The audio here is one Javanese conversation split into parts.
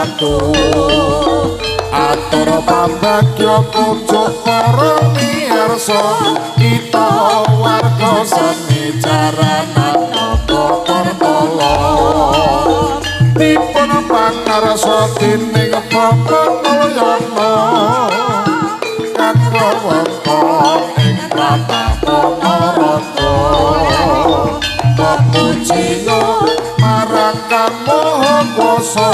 Wabarakatuh. Atur pambagya kunjuk para miyarsa, kita warga seni jaranan naga pertala. Dipun pangarsa dening Bapak Mulyana kang wewengkon ing tlatah Ponorogo. Papujiya marang Kang Maha Kuwasa,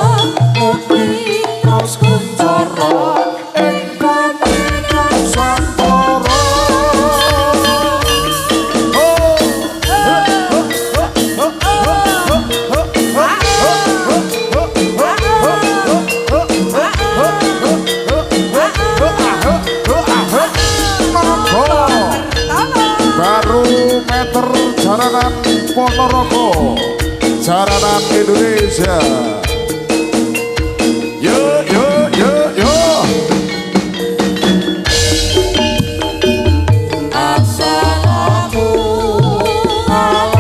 mugi terus kuncara ing bumi Nusantara. Barometer Jaranan Ponorogo, Jaranan Indonesia. Yo yo yo yo. Assalamu alaikum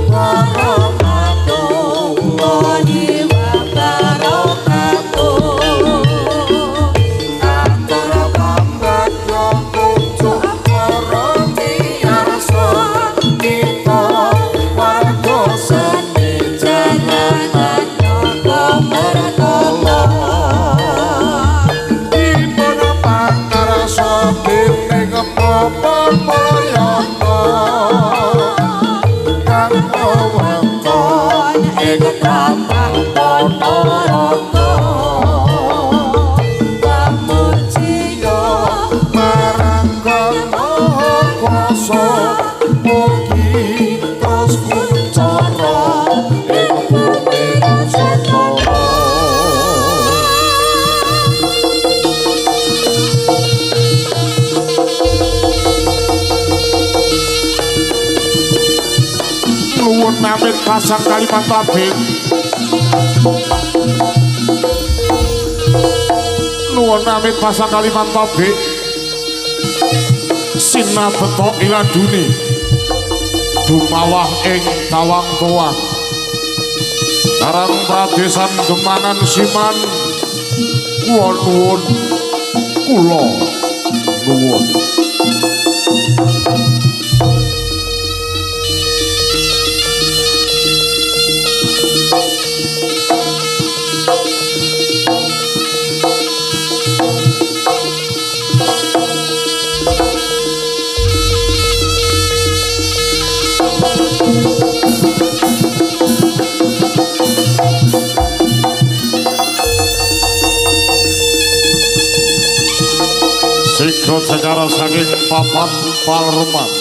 warahmatullahi wabarakatuh. Atur pambagya kunjuk para miyarsa, kita warga seni jaranan naga pertala. Dipun pangarsa dening Bapak Mulyana kang wewengkon ing tlatah Ponorogo. Pamujiya marang Kang Maha Kuwasa, mugi terus kuncara ing bumi Nusantara. Nuwun namit pasang kalimat tabik. Nuwun namit pasang kalimat tabik. Sinabeto iladuni dumawah ing tawang tuang. Karang pradesan Demangan Siman, kula nuwun, kula nuwun. Sigra cekara saking papan Parman.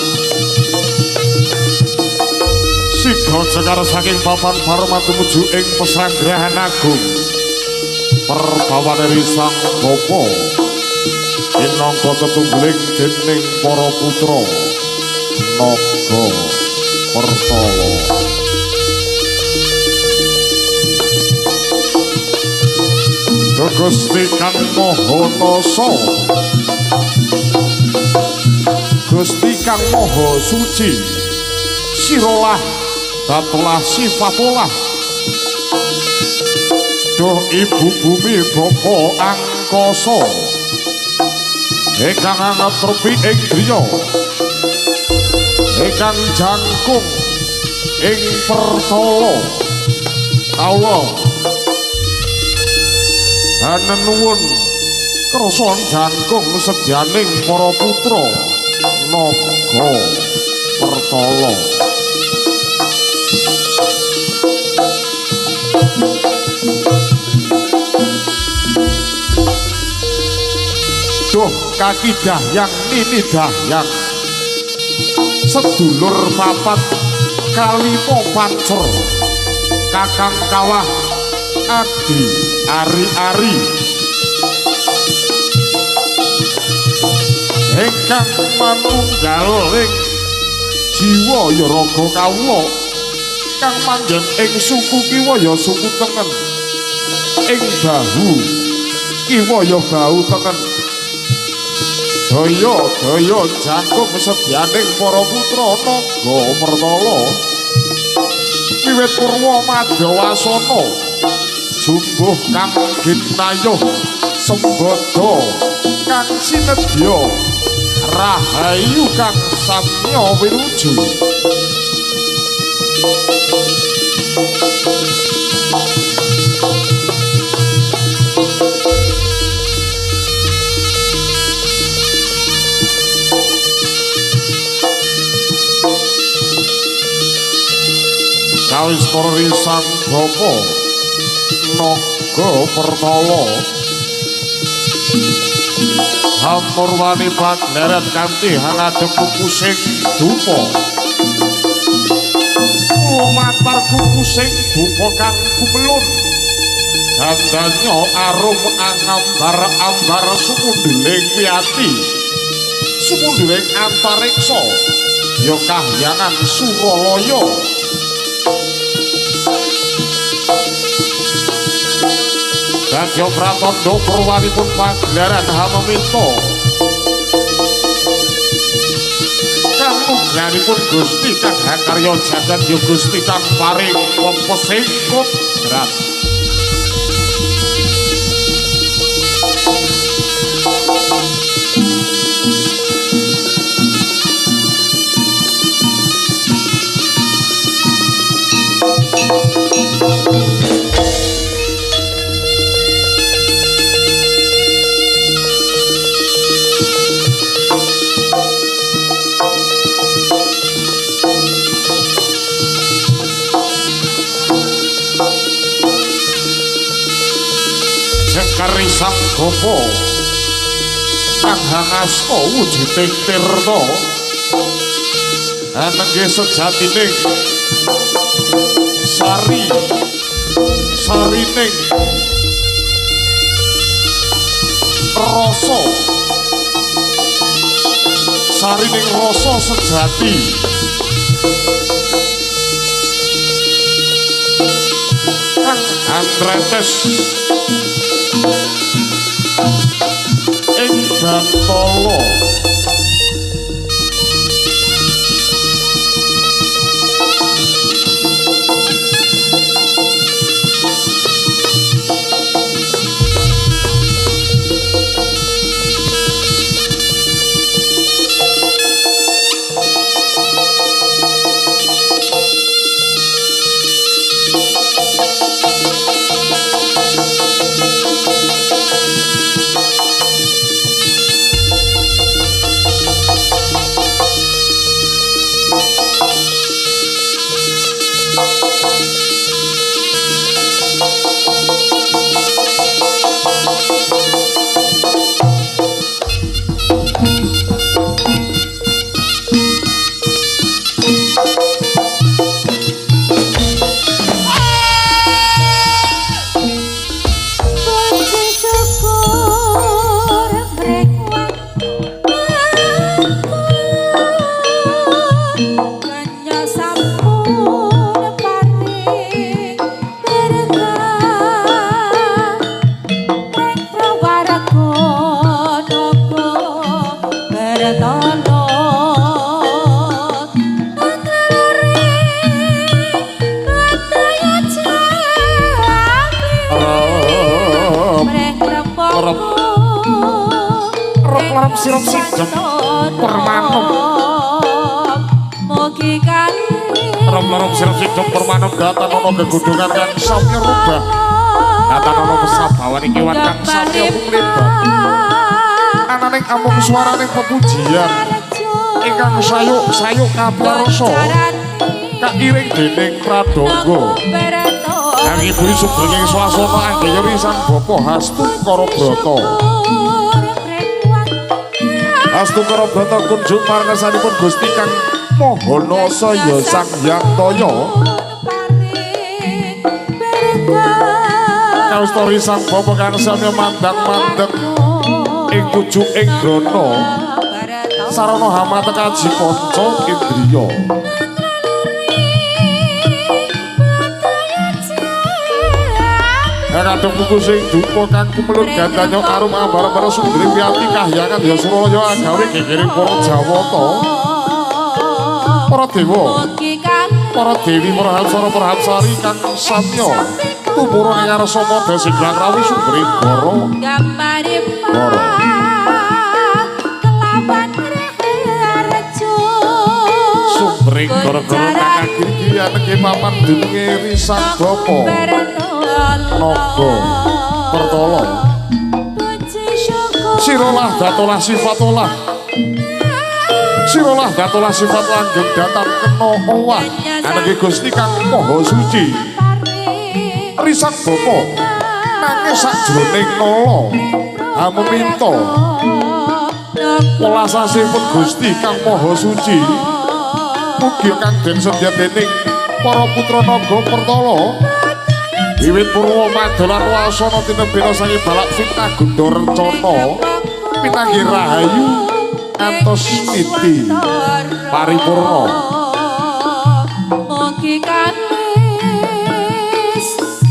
Sigra cekara saking papan Parman tumuju ing pesanggrahan agung. Perbawane Sang Bapa minangka tetunggiling dening para putra Naga Pertala. Gusti Kang Maha Nasa, Gusti Kang Maha Suci, sirolah datelah sifatolah. Duh ibu bumi bapa angkasa, ingkang angetrepi ing griya, ingkang jangkung ing pertala. Kawula hanenuwun kersa jangkung sedyaning para putra Naga Pertala. Duh kaki dahyang nini dahyang, sedulur papat kalima pancer, kakang kawah adi ari-ari, ingkang manunggal ing jiwa ya raga kawula, kang manggen ing suku kiwa ya suku tengen, ing bahu kiwa ya bahu tengen. Daya daya jangkung sedyaning para putra Naga Mertala. Wiwit purwa madhawasana jumbuh kang ginayuh sembada kang sinedya rahayu kang samya wiruju. Kawistara sang bapa naga pertala hamurwani pagelaran kanthi hangadep kukusing dupa lumantar kukusing dupa kang kumelun dandanya arum angambar-ambar sumunduling wiyati sumunduling antariksa ya kahyangan Suralaya. Dadya pratandha purwanipun pagelaran hameminta kang ugranipun Gusti kang hakarya jagat ya Gusti kang paring wempesing kodrat. Jengkari sang bapa kang hangasta wujuding tirta anenggih sejatining sari sarining rasa sarining rasa sejati kang antretes ing Bantala. Gegundungan kang samya rubah natanono pesabawan kewan kang samya kumlebat ananing amung swaraning pepujian ingkang sayuk-sayuk kaprarasa kairing dening pradangga kang ngiburi sugenging swasana anggayari sang bapa Hastukara Brata. Hastukara Brata kunjung marang ngersanipun Gusti kang Maha Nasa ya Sang Hyang Taya. Kawistari sang bapa kang samya mandang-mandeg ing pucuking grana sarana hamateng aji panca indriya. Kadung kuku sing dupa kang kumelun gandanya arum ambar-ambar sundri wiyati kahyangan ya Suralaya agawe gegering para Jawata para dewa. Para dewi, para hapsara, para hapsari kang samya tumurun ing ngarsa padha singgang rawuh sumbering goro. Goro. Sumbering goro-goro kang agiri anege papan dununge Risang Bapa Naga Pertala. Sirolah datolah sifatolah. Sirolah datolah sifat langgeng datang kena owah anege Gusti kang Maha Suci. Risang Bapa nangis sakjroning nala hameminta welas asihipun Gusti kang Maha Suci. Mugi kang den sedya dening para putra Naga Pertala wiwit purwa madolan wasana tinebena saking balak fitnah gundha rencana pinanggih rahayu ngantos niti paripurna. Mugi kalis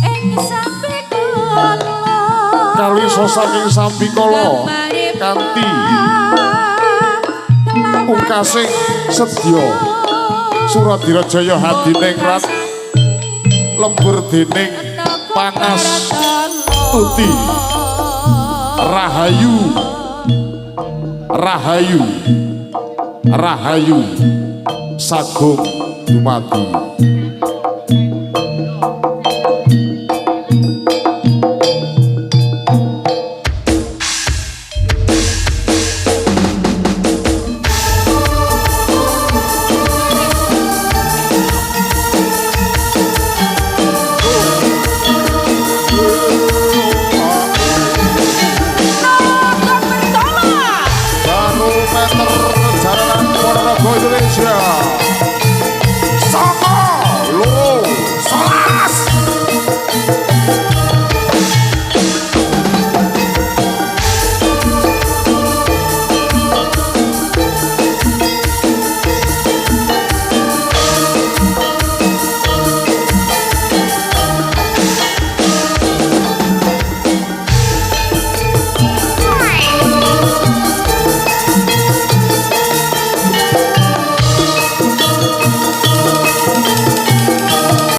ing sampikala Kalisa saking sampikala kanthi pungkasing sedya Suradira Jaya hadiningrat lembur dening pangas tuti. Rahayu rahayu rahayu sagung dumadi.